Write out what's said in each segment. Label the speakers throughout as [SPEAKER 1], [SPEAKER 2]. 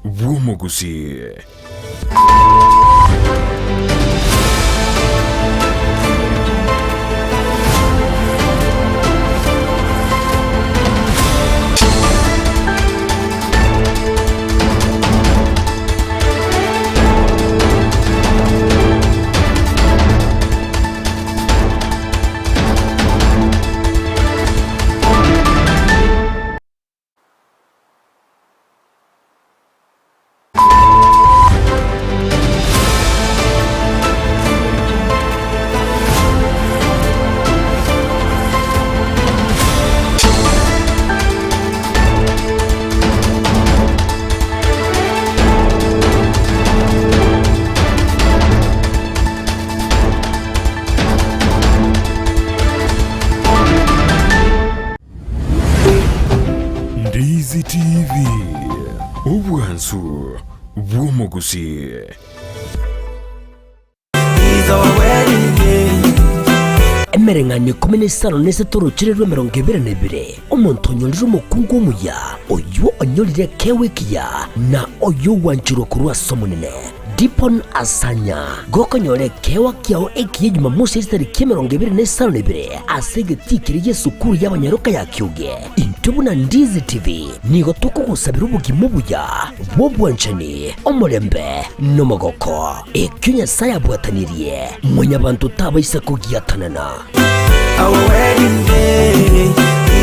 [SPEAKER 1] bw'omogusii. Ndizi TV, obwansu bw'omogusii.
[SPEAKER 2] Emereng'anio ikomi na isano na isato orochere rw'emerongo ebere na ebere, omonto onyorire omokungu omuya, oyio onyorire ekeegwa ekiya, na oyio ogwancherwa korwa ase Omonene. Dipon Asanya, gokonyora ekeegwa kiao ekiya Jumamosi ase chitariki 25 ase egetii keria gi'esukuru y'abanyaroka ya Kiuge. Intwe buna Ndizi TV nigo tokogosabera obogima obuya bw'obwanchani, omorembe, na omogoko. Ekio Nyasae abwatanirie, mwanyabanto tabaisa kogiatanana.
[SPEAKER 3] Our wedding day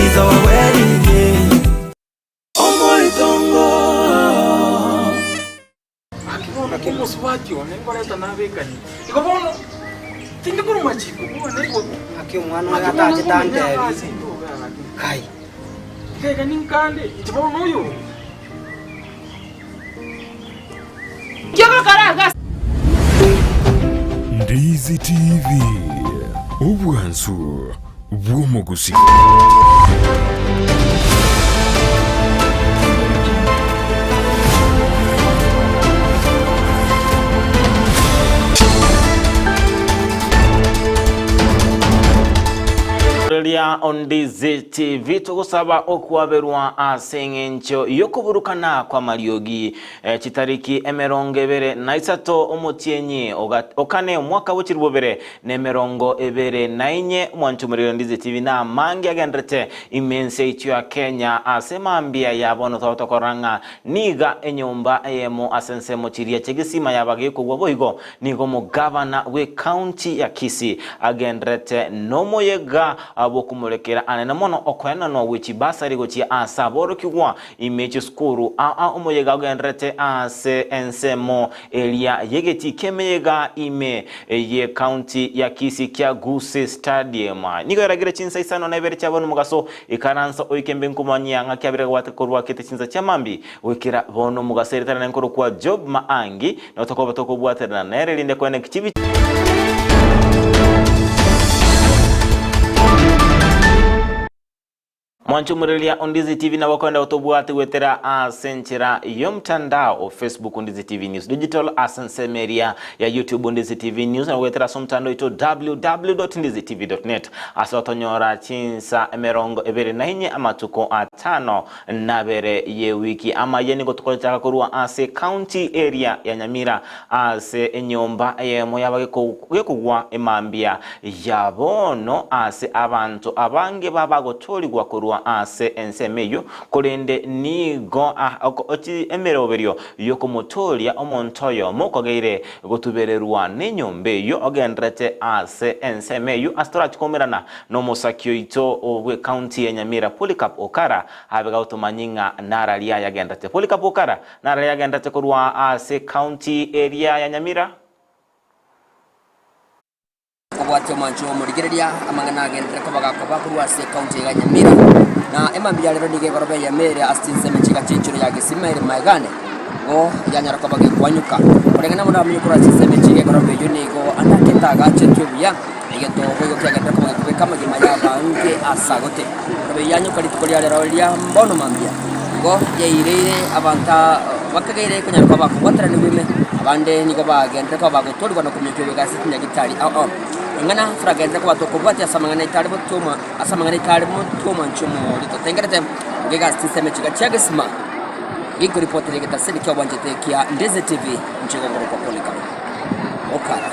[SPEAKER 3] is our wedding day. Omoitongo.
[SPEAKER 4] Gaki bono omosubati one nkoreta nabekanie. Igo bono tindi korwa machiko buna nigo.
[SPEAKER 5] Gaki omwana oyo atachete antebi. Kai.
[SPEAKER 4] Iga iga ninkande inche bono oyo.
[SPEAKER 6] Inki ogokora iga ase.
[SPEAKER 1] Ndizi TV, obwansu bw'omogusii.
[SPEAKER 7] Riria Ondizi TV togosaba okwaberwa ase eng'encho y'okoburukana kw'amariogi Chitariki 23 omotienyi o kane omwaka bwe chilifu 2024, mwanche omorero Ndizi TV na amange agenderete ime ense yaito ya Kenya ase mambia ya bono twaba tokorora ng'a niga enyomba eyemo ase ensemo chiria chi'egesima yaba gekogwa boigo nigo omogavana bwe county ya Kisii agenderete nomoyega bw'okomorekera anene mono okoenanwa gwe chibasari gochia ase aborokigwa Ime chisukuru aa omoyega ogendererete ase ensemo eria y'egetii ki'emeyega ime ye county ya Kisii kia Gusii Stadium. Nigo eragire chinsa isano na ibere chia bono omogaso ikaransa oike mbe nkomanyia ng'a kiabire gobwate korwa kete chinsa chia mambi goikera bono omogaso ere tari nkorokwa Job Maangi na tokoba tokobwaterana nere erinde koeneki chibi Mwanche omorereria o Ndizi TV nabo okoenda gotobwate goetera ase enchera y'omtandao o Facebook Ndizi TV News Digital, ase ensemo eria ya YouTube Ndizi TV News, na goetera ase omotandao oito www.ndizitv.net ase otonyora chinsa 24 amatuko atano nabere y'ewiki. Amayia nigo tokochaka korwa ase county eria ya Nyamira ase enyomba eyemo yaba gekogwa emambia ya bono ase abanto abange babagotoorigwa korwa ase ensemo eyio, korende nigo emeroberio y'okomotooria omonto oyomo kogeire gotubererwa nenyomba eyio ogendererete ase ensemo eyio ase torachi koumerana nomosaki oito bw'ecounty ya Nyamira Polycarp Okara abe gagotomanyia ng'a nararia yagenderete. Polycarp Okara nararia yagenderete korwa ase county eria ya Nyamira.
[SPEAKER 8] Kobwatia omwancho omorigereria amang'ana agenderere koba gakoba korwa ase ekaunti ya Nyamira, na emambia ya rero nigo egoroba eyemo ere ase chinsemo chiga chi'enchoro ya Gesima ere Maegane, igo yanyara koba gekwanyuka. Koreng'ana buna bamenye korwa ase chinsemo echi iga egoroba eyio nigo anakete agachetwe buya, egento boigo kiagenderere koba gekobeka amagima y'abange ase agote. Egoroba eyio yanyuka rituko ria rero ria mbono mambia, igo yaireire abanto bakageire konyara koba bakobwateranigwa ime, abande nigo bagenderere koba bagotorigwa na kominyokia goika ase chinyagitari ao ao. Eng'ana toragenderere koba tokobwatia ase amang'ana aito are botoma ase amang'ana aito are motwe omwanchi omorito tengerete ngega ase chinsemo chiga chia gesima. Ginkoripotera egetaseni ki'obwanchete kia Ndeze TV, inche gongorokwa Polycarp Okara.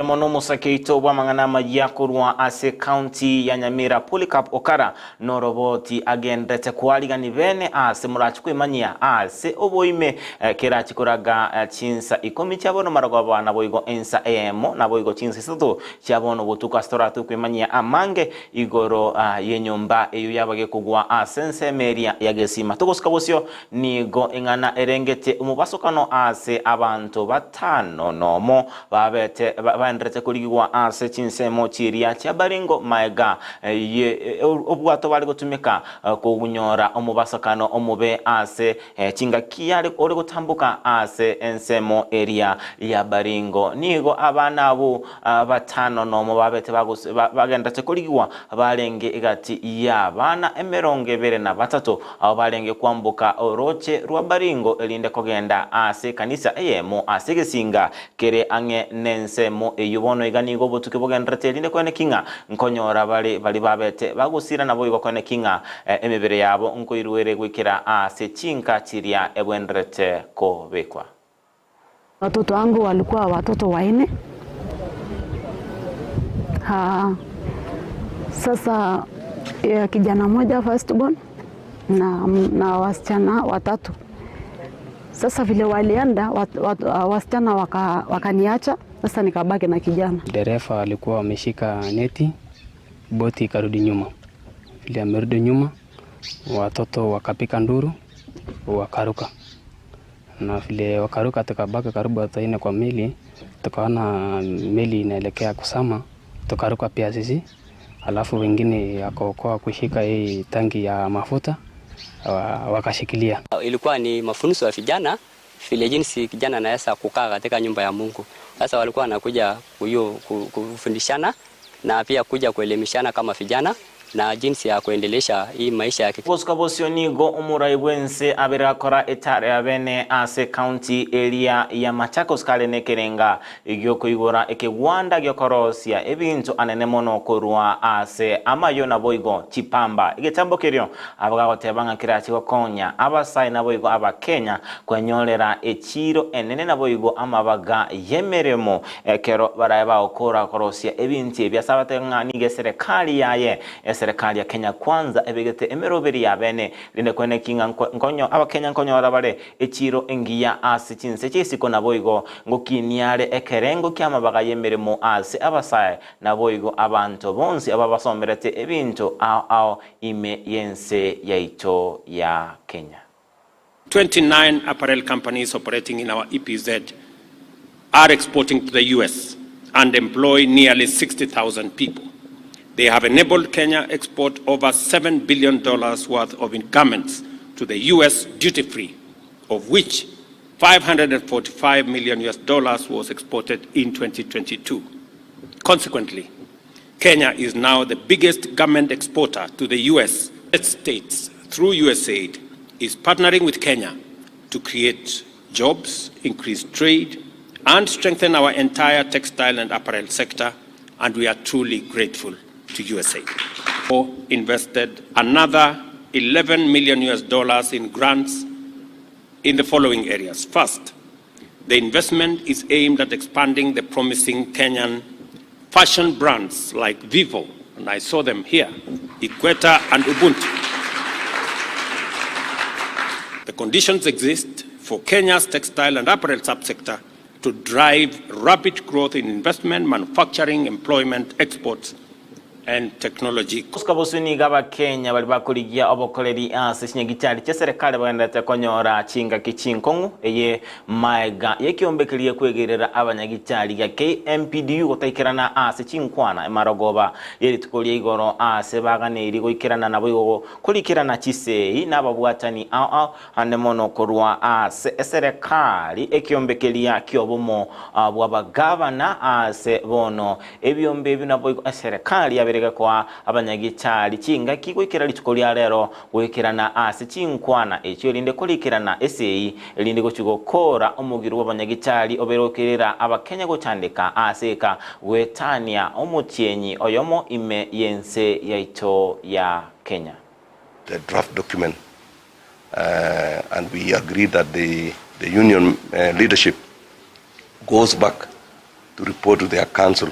[SPEAKER 7] Mono omosake oito bw'amang'ana amayia korwa ase county ya Nyamira Polycarp Okara noroboti agenderete koarigani bene ase morache kwemanyia ase oboime kerache koraga chinsa ikomi chia bono marogoba naboigo ensa eyemo naboigo chinsa isato chia bono botuko ase toratwe kwemanyia amange igoro y'enyomba eyio yaba gekogwa ase ensemo eria ya gesima. Togosuka bosio nigo eng'ana erengete omobasokano ase abanto batano nomo babete baenderete korigigwa ase chinsemo chiria chia Baringo maega ye obwato bare gotumeka kogunyora omobasokano omobe ase chingaki yare ore gotamboka ase ensemo eria ya Baringo. Nigo abana abwo batano nomo babete bagenderete korigigwa barenge egati y'abana emerongo ebere na batato, abwo barenge kwamboka orooche rwa Baringo erinde kogenda ase ekanisa eyemo ase egesinga kere ang'e nensemo eyio. Bono iga nigo obotuki bogenderete erinde koeneki ng'a nkonyora bare baria babete bagosira naboigo koeneki ng'a emebere yabo nkoirwere goikera ase chinka chiria ebwenderete kobekwa.
[SPEAKER 9] Watoto wangu walikuwa watoto wanne. Ha, sasa ya kijana mmoja first born na, na wasichana watatu. Sasa vile walienda wat, wat, wasichana waka, wakaniacha, sasa nikabaki na kijana.
[SPEAKER 10] Dereva alikuwa ameshika neti, boti ikarudi nyuma. Vile amerudi nyuma, watoto wakapika nduru, wakaruka na vile wakaruka, tukabaki karibu watu wanne kwa meli, tukaona meli inaelekea kuzama, tukaruka pia sisi, alafu wengine akaokoa kushika hii tangi ya mafuta wakashikilia.
[SPEAKER 11] Ilikuwa ni mafunzo ya vijana vile jinsi kijana anaweza kukaa katika nyumba ya Mungu. Sasa walikuwa wanakuja kufundishana na pia kuja kuelimishana kama vijana na jinsi ya kuendelesha hii maisha ya
[SPEAKER 7] Gosuka bosio nigo omorai bwense abere akora etare abene ase county area ya Machakos kare nekerenga giokoigora ekegwanda giokorosia ebinto anene mono korwa ase amayo naboigo chipamba egetambo kerio abagagoteba ng'a kerachi gokonya abasae naboigo abakenya kwenyorera echiro enene naboigo amabaga y'emeremo ekero barae bagokora korosia ebinto ebi ase abateba ng'a nigo eserekari yaye eserekari ya Kenya Kwanza ebegete emeroberi ya bene rinde kweneki ng'a nkonyo abakenya nkonyora bare echiro engiya ase chinse chi'isiko naboigo ngokiniare ekerengo ki'amabaga y'emeremo ase abasae naboigo abanto bonsi aba basomerete ebinto ao ao ime y'ense yaito ya Kenya.
[SPEAKER 12] 29 apparel companies operating in our EPZ are exporting to the US and employ nearly 60,000 people. They have enabled Kenya export over $7 billion worth of garments to the US duty-free, of which 545 million US dollars was exported in 2022. Consequently, Kenya is now the biggest garment exporter to the US. States, through USAID, is partnering with Kenya to create jobs, increase trade, and strengthen our entire textile and apparel sector, and we are truly grateful to USAID. Invested another 11 million US dollars in grants in the following areas. First, the investment is aimed at expanding the promising Kenyan fashion brands like Vivo, and I saw them here, Equator and Ubuntu. The conditions exist for Kenya's textile and apparel subsector to drive rapid growth in investment, manufacturing, employment, exports, and technology.
[SPEAKER 7] Gosuka bosio nigo abakenya bari bakorigia obokoreri ase chinyagitari chia serikali bagenderete konyora chingaki chinkong'u eye maega yekiombekeria kwegerera abanyagitari gia KMPDU gotaikerana ase chinkwana emarogoba yerituko ria igoro ase baganeiri goikerana naboigo korikerana chisei na ababwatani ao ao ande mono korwa ase eserekari ekiombekeria kiobomo bw'abagavana ase bono ebiombe ebi naboigo eserekari yaberege kwa abanyagitari chingaki goikera rituko ria rero goikerana ase chinkwana echio erinde korikerana esei erinde gochi gokora omogiro bw'abanyagitari oberokerera abakenya gochandeka ase eka gwetania omotienyi oyomo ime y'ense yaito ya Kenya.
[SPEAKER 13] The draft document And we agreed that the the union leadership goes back to report to their council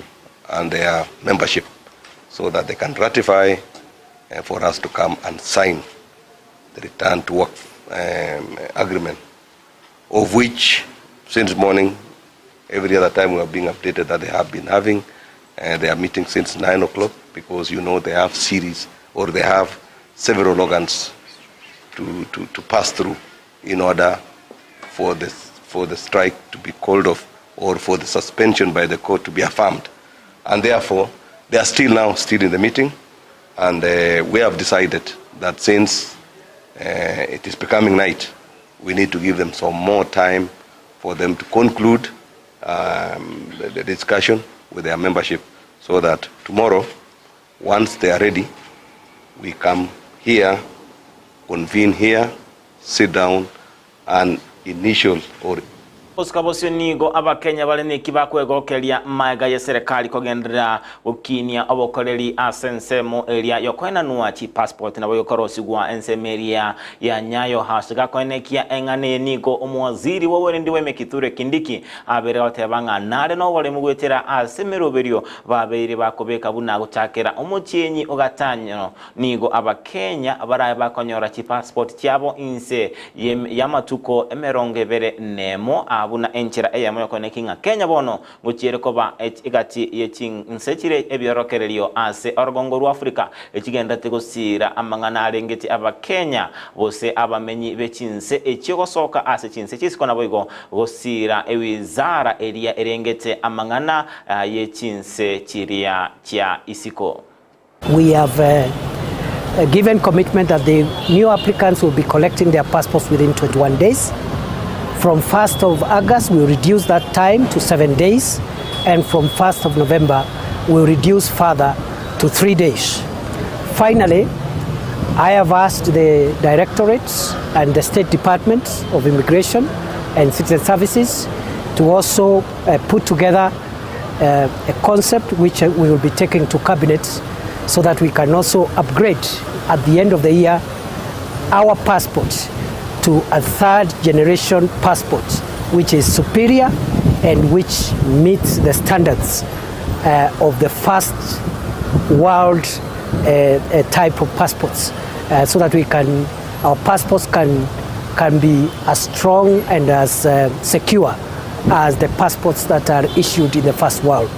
[SPEAKER 13] and their membership so that they can ratify for us to come and sign the return to work agreement of which since morning every other time we are being updated that they have been having their meeting since 9 o'clock because you know they have series or they have several organs to, to, to pass through in order for the, for the strike to be called off or for the suspension by the court to be affirmed. And therefore, they are still now still in the meeting, and uh, we have decided that since uh, it is becoming night, we need to give them some more time for them to conclude um, the, the discussion with their membership so that tomorrow, once they are ready, we come here, convene here, sit down, and initial or
[SPEAKER 7] Gosika bosio nigo Abakenya bare neki bakwegokeria magega y'eserekari kogenderera gokinia obokoreri ase ensemo eria y'okoenanwa chipassport nabo gokorosigwa ensemo eria ya Nyayo House. Gakoenekia eng'ana eye nigo omowaziri bw'oborendi bwa ime Kithure Kindiki abeire goteba ng'a nare noboremu goetera ase emeroberio babeire bakobeka buna gochakera omochienyi o gatano Nigo Abakenya barabe bakonyora chipassport chiabo inse y'amatuko 21 aa buna enchera eyemo yokoeneki ng'a Kenya bono ngochiere koba egati ye chinse chire ebiorokererio ase orogongo rwa Africa echigenderete gosiira amang'ana arengeti Abakenya gose abamenyi be chinse echio gosoka ase chinse chisiko naboigo gosiira ewizara eria erengete amang'ana ye chinse chiria chia isiko.
[SPEAKER 14] We have uh, given commitment that the new applicants will be collecting their passports within 21 days. From 1st of August, we reduce that time to 7 days, and from 1st of November, we reduce further to 3 days. Finally, I have asked the directorates and the state departments of immigration and citizen services to also uh, put together uh, a concept which uh, we will be taking to cabinet so that we can also upgrade at the end of the year our passport to a third generation passport which is superior and which meets the standards uh, of the first world uh, uh, type of passports uh, so that we can our passports can can be as strong and as uh, secure as the passports that are issued in the first world.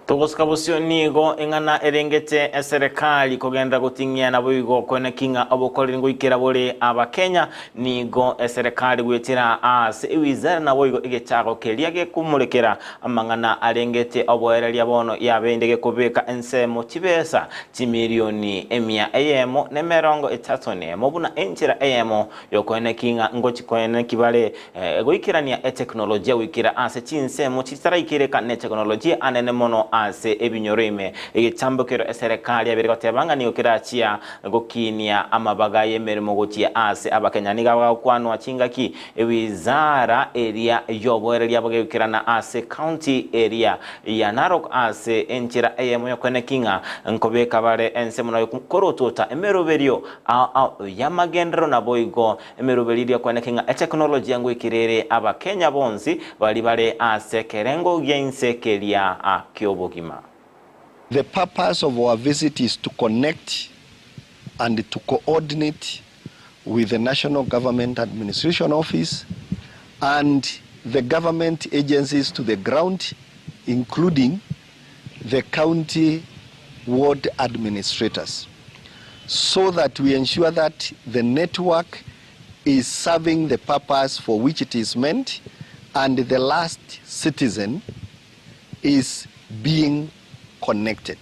[SPEAKER 7] Togosika bosio nigo eng'ana erengete eserekari kogenderera goting'ia naboigo koeneki ng'a obokoreri ngoikera bore Abakenya. Nigo eserekari goetera ase ewizara naboigo egechago keria gekomorekera amang'ana arengete oboereria bono yabeinde gekobeka ensemo chibesa chimilioni emia eyemo nemerongo etato nemo buna enchera eyemo Yokoeneki ng'a ngochi koeneki bare goikerania eteknolojia goikera ase chinsemo chitaraikereka neteknolojia anene mono ase ebinyoro ime. Egechambokero eserekari yabere goteba ng'a nigo kerachia gokinia amabaga y'emeremo gochia ase Abakenya. Nigo bagokwanwa chingaki ewizara eria y'oboereria bogegoikerana ase county eria ya Narok ase enchera eyemo yokoeneki ng'a nkobeka bare ensemo na korotota emeroberio Ao ao y'amagenderero naboigo emeroberi eria kweneke ng'a eteknolojia ngoikera ere Abakenya bonsi baria bare ase ekerengo gia inse keria ki'obogima.
[SPEAKER 15] The purpose of our visit is to connect and to coordinate with the National Government Administration Office and the government agencies to the ground, including the county ward administrators, so that we ensure that the network is serving the purpose for which it is meant and the last citizen is being connected.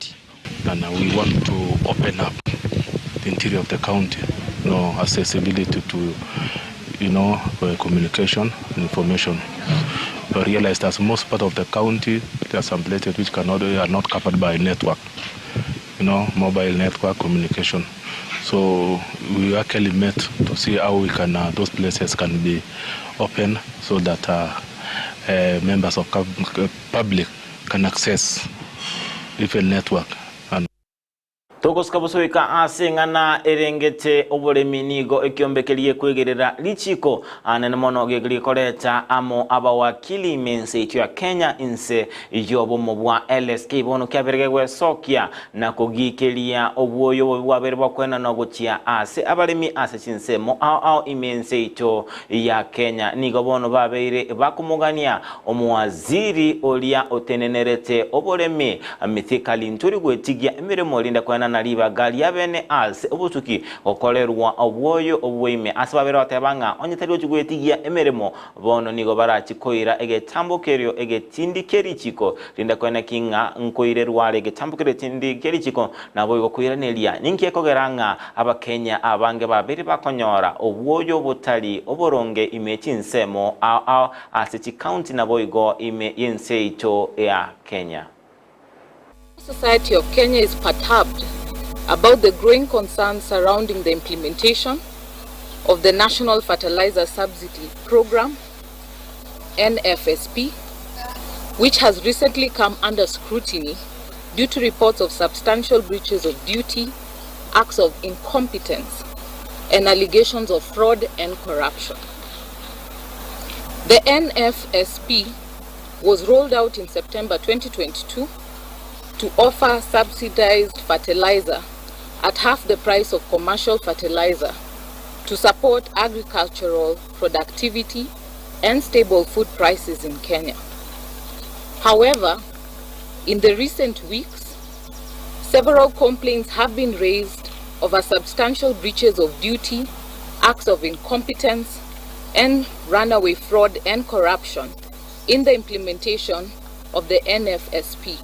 [SPEAKER 16] And we want to open up the interior of the county, you know, accessibility to, you know, communication and information. We realize that most part of the county, there are some places which cannot, are not covered by network, you know, mobile network communication. So we actually met to see how we can, those places can be open so that members of public can access even network. And
[SPEAKER 7] Togosuka bosoika ase eng'ana erengete oboremi nigo ekiombe keria gekwegerera richiko anene mono gekoreta amo abawakili ime ense yaito ya Kenya inse y'obomo bwa LSK bono kiabere gegwesokia na kogikeria obwoyo obobe bwabere bwakoenanwa gochia ase abaremi ase chinsemo ao ao ime ense yaito ya Kenya nigo bono babeire bakomogania omowaziri oria otenenerete oboremi Mithika Linturi gwetigia emeremo erinde koenana ribaga riabene ase obotuki gokorerwa obwoyo obwo ime ase babere bateba ng'a onye tari gochia gwetigia emeremo bono nigo barachi koira egetambo kerio egetindi kerichiko rinde koeneki ng'a nkoirerwa are egetambo kerio etindi kerichiko naboigo koiraneria ninki ekogera ng'a abakenya abange babere bakonyora obwoyo botari oboronge ime chinsemo ao ao ase chikaunti naboigo ime y'ense yaito ya Kenya.
[SPEAKER 17] Society of Kenya is perturbed about the growing concerns surrounding the implementation of the National Fertilizer Subsidy Program, NFSP, which has recently come under scrutiny due to reports of substantial breaches of duty, acts of incompetence, and allegations of fraud and corruption. The NFSP was rolled out in September 2022 to offer subsidized fertilizer at half the price of commercial fertilizer to support agricultural productivity and stable food prices in Kenya. However, in the recent weeks, several complaints have been raised over substantial breaches of duty, acts of incompetence, and runaway fraud and corruption in the implementation of the NFSP.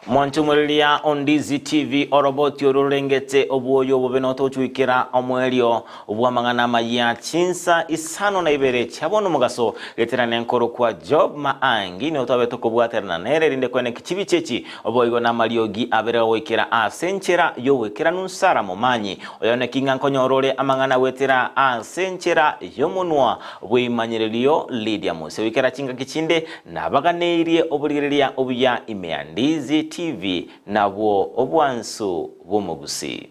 [SPEAKER 7] Mwanchumuriria Ondizi TV oroboti ororengete obwoyo obobe notochwikera omwerio bw'amang'ana amaya chinsa isano na ibere chiabono omogaso geterana enkoro kwa Job Maangi nigo tokobwaterana nere rinde kwene kichibichechi oboigo na amariogi abere goikera ase enchera y'ogoikeranu nsara momanyi oyo neking'a nkonyorore amang'ana gwetera ase enchera y'omonwa bweimanyererio Lydia Mose goikera chingaki chinde nabaganeirie oborigereria obuya ime ya Ndizi TV nabwo obwansu bw'omogusi.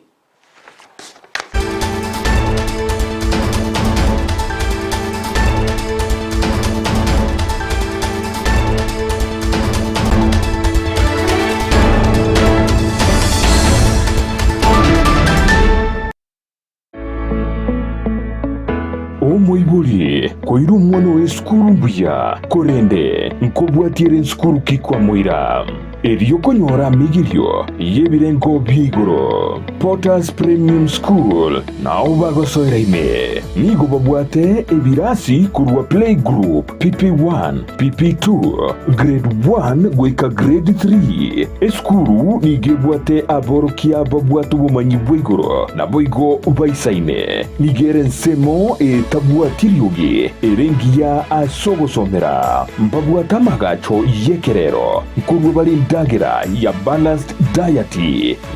[SPEAKER 1] Omoibori koira omwana oye esukuru mbuya, korende nkobwatiere ensukuru ki kwamoira? Erio konyora amigirio y'ebirengo bia igoro. Potters Premium School nao bagosoera ime. Nigo babwate ebirasi korwa playgroup, PP1, PP2, Grade 1 goika Grade 3. Esukuru nigo ebwate aborokia babwate obomanyi bwa igoro naboigo baisaine. Nigo ere ensemo etabwati riogi ere engiya ase ogosomera. Mbabwate amagacho y'ekerero nkorwa bare endagera ya balanced diet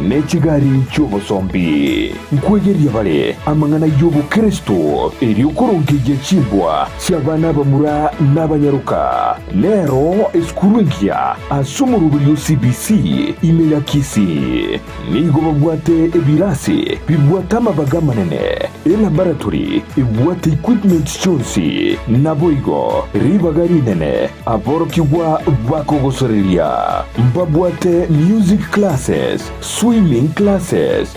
[SPEAKER 1] ne chigari chi'obosombi. Nkwegeria bare amang'ana y'obokristo erio korongeyia chimbwa chi'abana abamura n'abanyaroka. Nero esukuru engiya ase omoroberio o CBC ime ya Kisii. Nigo babwate ebirasi bibwate amabaga amanene, elaboratory ebwate equipment chionsi, naboigo ribaga rinene aborokigwa bakogosoreria. Mbabwate music classes, swimming classes.